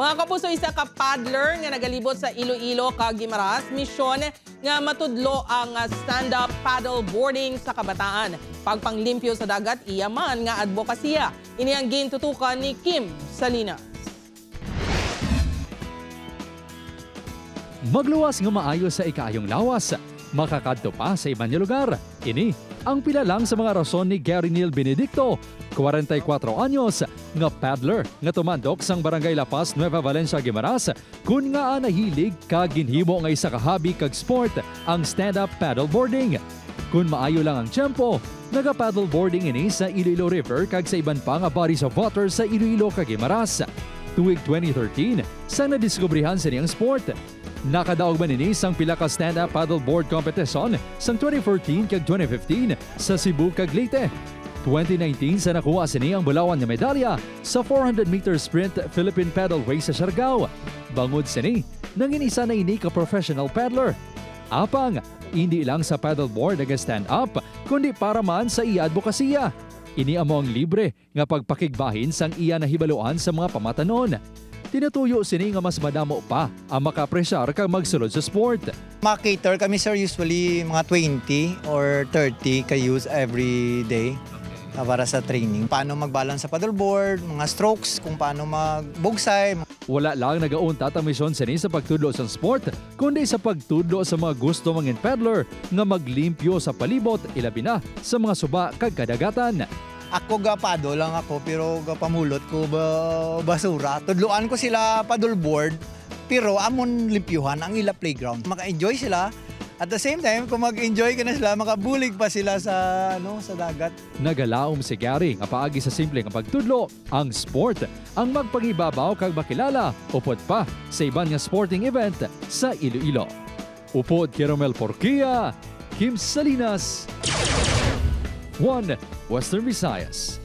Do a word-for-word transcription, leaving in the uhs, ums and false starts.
Mga kapuso, isa ka paddler nga nagalibot sa Iloilo kag Guimaras, misyon nga matudlo ang, ah, stand-up paddle boarding sa kabataan. Pagpanglimpyo sa dagat, iya man nga adbokasiya. Ini ang gintutukan ni Kim Salinas. Magluwas nga maayo sa ikaayong lawas, makakadto pa sa iban nga lugar. Ini ang pila lang sa mga rason ni Gary Neil Benedicto, kwarenta y kuwatro anyos, nga paddler nga tumandok sang Barangay La Paz, Nueva Valencia, Guimaras, kun ngaa nahilig kag ginhimo nga isa ka hobby kag sport ang stand-up paddleboarding. Kun maayo lang ang tiyempo, naga-paddleboarding ini sa Iloilo River kag sa iban pa nga bodies of water sa Iloilo kag Guimaras. Tuig twenty thirteen, sang nadiskubrihan sini ang sport. Nakadaog man ini sang pila ka stand-up paddleboard competition sang twenty fourteen kag twenty fifteen sa Cebu kag Leyte. Twenty nineteen sa nakuha sini ang bulawan nga medalya sa four hundred meter sprint Philippine Paddle Race sa Siargao. Bangod sini, nangin isa na ini ka professional paddler. Apang, indi lang sa paddleboard naga-stand up, kundi para man sa iya adbokasiya. Ini amo ang libre nga pagpakigbahin sang iya nahibaluan sa mga pamatanon. Tinutuyo sini nga mas madamo pa ang makaapresyar kag magsulod sa sport. Maka-cater kami, sir, usually mga twenty or thirty ka youths every day, ah, para sa training. Paano mag-balance sa paddleboard, mga strokes, kung paano magbugsay. Wala lang nagauntat ang misyon sini sa pagtudlo sang sport, kundi sa pagtudlo sa mga gusto mangin paddler nga maglimpyo sa palibot, ilabi na sa mga suba kag kadagatan. Ako ga-paddle lang ako, pero gapamulot ko ba basura. Tudloan ko sila paddleboard, pero amon limpyuhan ang ila playground. Maka-enjoy sila. At the same time, kung mag-enjoy ka na sila, makabulig pa sila sa, ano, sa dagat. Nagalaom si Gary nga paagi sa simple nga pagtudlo, ang sport ang magpangibabaw kag makilala upod pa sa iban nga sporting event sa Iloilo. Upod kay Romel Porquia, Kim Salinas, One Western Visayas.